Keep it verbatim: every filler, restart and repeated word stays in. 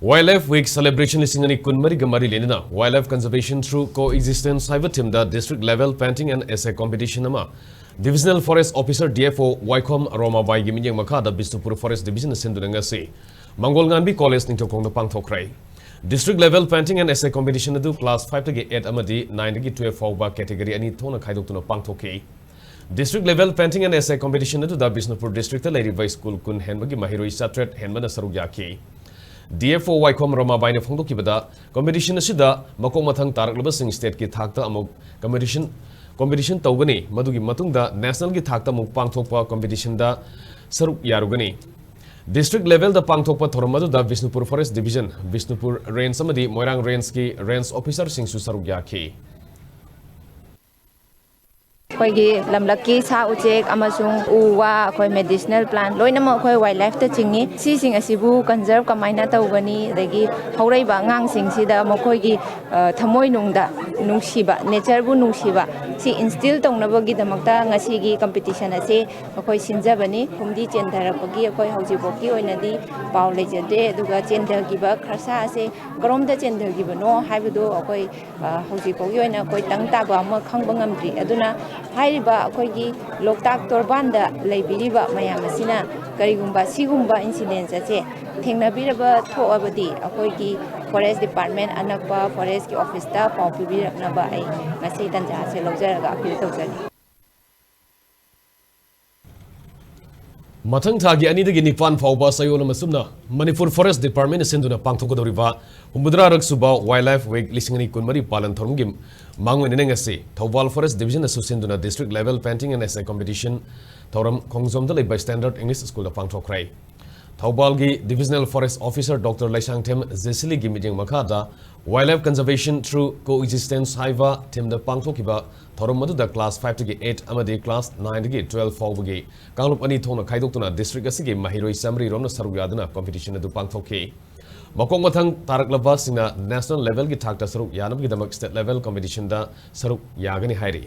Wildlife Week Celebration ꯂꯤꯁꯤꯡ ꯑꯅꯤ ꯀꯨꯟꯃꯔꯤꯒ ꯃꯔꯤ ꯂꯣꯏꯅꯅ Wildlife Conservation Through Coexistence ꯍꯥꯏꯕ theme the District Level Painting and Essay Competition ꯑꯃ Divisional Forest Officer D F O ꯋꯥꯏꯈꯣꯝ ꯔꯣꯃꯥꯕꯥꯏꯒꯤ ꯃꯤꯠꯌꯦꯡ ꯃꯈꯥꯗ ꯕꯤꯁꯅꯨꯄꯨꯔ Forest Division ꯅ ꯁꯤꯟꯗꯨꯅ ꯉꯁꯤ ꯃꯪꯒꯣꯜ ꯉꯥꯟꯕꯤ College ꯅꯤꯡꯊꯧꯈꯣꯡꯗ ꯄꯥꯡꯊꯣꯛꯈ꯭ꯔꯦ꯫ District Level Painting and Essay Competition ꯑꯗꯨ class five ꯇꯒꯤ eight ꯑꯃꯗꯤ nine ꯗꯒꯤ twelve ꯐꯥꯎꯕ category ꯑꯅꯤ ꯊꯣꯛꯅ ꯈꯥꯏꯗꯣꯛꯇꯨꯅ ꯄꯥꯡꯊꯣꯛꯈꯤ꯫ District Level Painting and Essay Competition ꯑꯗꯨꯗ ꯕꯤꯁꯅꯨꯄꯨꯔ district ꯇ ꯂꯩꯔꯤꯕ school ꯀꯨꯟ ꯍꯦꯟꯕꯒꯤ ꯃꯍꯩꯔꯣꯏ ꯆꯥꯇ꯭ꯔꯦꯠ ꯍꯦꯟꯕꯅ ꯁꯔꯨꯛ ꯌꯥꯈꯤ꯫ D F O ꯋꯥꯏꯈꯣꯝ ꯔꯣꯃꯥꯕꯥꯏꯅ ꯐꯣꯡꯗꯣꯛꯈꯤꯕꯗ, competition ꯑꯁꯤꯗ ꯃꯀꯣꯛ ꯃꯊꯪ ꯇꯥꯔꯛꯂꯕꯁꯤꯡ state ꯀꯤ ꯊꯥꯛꯇ ꯑꯃꯨꯛ competition, competition ꯇꯧꯒꯅꯤ꯫ ꯃꯗꯨꯒꯤ ꯃꯇꯨꯡꯗ national ꯒꯤ ꯊꯥꯛꯇ ꯑꯃꯨꯛ ꯄꯥꯡꯊꯣꯛꯄ competition ꯗ ꯁꯔꯨꯛ ꯌꯥꯔꯨꯒꯅꯤ꯫ District level ꯗ ꯄꯥꯡꯊꯣꯛꯄ ꯊꯧꯔꯝ ꯑꯗꯨꯗ Bishnupur Forest Division, Bishnupur Range ꯑꯃꯗꯤ ꯃꯣꯏꯔꯥꯡ Range ꯀꯤ range officer ꯁꯤꯡꯁꯨ ꯁꯔꯨꯛ ꯌꯥꯈꯤ꯫ ꯑꯩꯈꯣꯏꯒꯤ ꯂꯝꯂꯛꯀꯤ ꯁꯥ ꯎꯆꯦꯛ ꯑꯃꯁꯨꯡ ꯎ ꯋꯥ, ꯑꯩꯈꯣꯏ medicinal plant ꯂꯣꯏꯅꯃꯛ ꯑꯩꯈꯣꯏ wildlife ꯇ ꯆꯤꯡꯉꯤ꯫ ꯁꯤꯁꯤꯡ ꯑꯁꯤꯕꯨ conserve ꯀꯃꯥꯏꯅ ꯇꯧꯒꯅꯤ, ꯑꯗꯒꯤ ꯍꯧꯔꯛꯏꯕ ꯑꯉꯥꯡꯁꯤꯡꯁꯤꯗ ꯃꯈꯣꯏꯒꯤ, ꯑ, ꯊꯃꯣꯏꯅꯨꯡꯗ ꯅꯨꯡꯁꯤꯕ, nature ꯕꯨ ꯅꯨꯡꯁꯤꯕ, ꯁꯤ instill ꯇꯧꯅꯕꯒꯤꯗꯃꯛꯇ ꯉꯁꯤꯒꯤ competition ꯑꯁꯤ ꯑꯩꯈꯣꯏ ꯁꯤꯟꯖꯕꯅꯤ꯫ ꯐꯨꯝꯗꯤ ꯆꯦꯟꯊꯔꯛꯄꯒꯤ ꯑꯩꯈꯣꯏ ꯍꯧꯖꯤꯛꯐꯥꯎꯒꯤ ꯑꯣꯏꯅꯗꯤ ꯄꯥꯎ ꯂꯩꯖꯗꯦ, ꯑꯗꯨꯒ ꯆꯦꯟꯊꯈꯤꯕ ꯈꯔꯁꯥ ꯑꯁꯦ ꯀꯔꯣꯝꯗ ꯆꯦꯟꯊꯈꯤꯕꯅꯣ ꯍꯥꯏꯕꯗꯨ ꯑꯩꯈꯣꯏ, ꯑ, ꯍꯧꯖꯤꯛ ꯐꯥꯎꯒꯤ ꯑꯣꯏꯅ ꯑꯩꯈꯣꯏ ꯇꯪ ꯇꯥꯕ ꯑꯃ ꯈꯪꯕ ꯉꯝꯗ꯭ꯔꯤ꯫ ꯑꯗꯨꯅ ꯍꯥꯏꯔꯤꯕ ꯑꯩꯈꯣꯏꯒꯤ ꯂꯣꯛꯇꯥꯛ ꯇꯣꯔꯕꯥꯟꯗ ꯂꯩꯕꯤꯔꯤꯕ ꯃꯌꯥꯝ ꯑꯁꯤꯅ ꯀꯔꯤꯒꯨꯝꯕ ꯁꯤꯒꯨꯝꯕ incidents ꯑꯁꯦ ꯊꯦꯡꯅꯕꯤꯔꯕ ꯊꯣꯛꯑꯕꯗꯤ ꯑꯩꯈꯣꯏꯒꯤ Forest Department ꯑꯅꯛꯄ forest ꯀꯤ office ꯇ ꯄꯥꯎ ꯄꯤꯕꯤꯔꯛꯅꯕ ꯑꯩ ꯉꯁꯤ ꯇꯟꯖꯥ ꯑꯁꯤ ꯂꯧꯖꯔꯒ appeal ꯇꯧꯖꯔꯤ꯫ ꯃꯊꯪ ꯊꯥꯒꯤ ꯑꯅꯤꯗꯒꯤ ꯅꯤꯄꯥꯟ ꯐꯥꯎꯕ ꯆꯌꯣꯜ ꯑꯃ ꯆꯨꯞꯅ ꯃꯅꯤꯄꯨꯔ Forest Department ꯅ ꯁꯤꯟꯗꯨꯅ ꯄꯥꯡꯊꯣꯛꯀꯗꯧꯔꯤꯕ ꯍꯨꯝꯐꯨꯇꯔꯥꯔꯛ ꯁꯨꯕ Wildlife Week ꯂꯤꯁꯤꯡ ꯑꯅꯤ ꯀꯨꯟꯃꯔꯤ ꯄꯥꯂꯟ ꯊꯧꯔꯝꯒꯤ ꯃꯥꯡꯑꯣꯏꯅꯅ ꯉꯁꯤ ꯊꯧꯕꯥꯜ Forest Division ꯅꯁꯨ ꯁꯤꯟꯗꯨꯅ District Level Painting and Essay Competition ꯊꯧꯔꯝ ꯈꯣꯡꯖꯣꯝꯗ ꯂꯩꯕ Standard English School ꯗ ꯄꯥꯡꯊꯣꯛꯈ꯭ꯔꯦ꯫ ꯊꯧꯕꯥꯜꯒꯤ Divisional Forest Officer Doctor Leishangthem ꯖꯦꯁꯤꯂꯤꯒꯤ ꯃꯤꯠꯌꯦꯡ ꯃꯈꯥꯗ Wildlife Conservation Through Coexistence ꯍꯥꯏꯕ theme ꯗ ꯄꯥꯡꯊꯣꯛꯈꯤꯕ ꯊꯧꯔꯝ ꯑꯗꯨꯗ class five ꯇꯒꯤ eight ꯑꯃꯗꯤ class nine ꯗꯒꯤ twelve ꯐꯥꯎꯕꯒꯤ ꯀꯥꯡꯂꯨꯞ ꯑꯅꯤ ꯊꯣꯛꯅ ꯈꯥꯏꯗꯣꯛꯇꯨꯅ district ꯑꯁꯤꯒꯤ ꯃꯍꯩꯔꯣꯏ ꯆꯥꯃꯔꯤ ꯔꯣꯝꯅ ꯁꯔꯨꯛ ꯌꯥꯗꯨꯅ competition ꯑꯗꯨ ꯄꯥꯡꯊꯣꯛꯈꯤ꯫ ꯃꯀꯣꯛ ꯃꯊꯪ ꯇꯥꯔꯛꯂꯕꯁꯤꯡꯅ national level ꯒꯤ ꯊꯥꯛꯇ ꯁꯔꯨꯛ ꯌꯥꯅꯕꯒꯤꯗꯃꯛ state level competition ꯗ ꯁꯔꯨꯛ ꯌꯥꯒꯅꯤ ꯍꯥꯏꯔꯤ꯫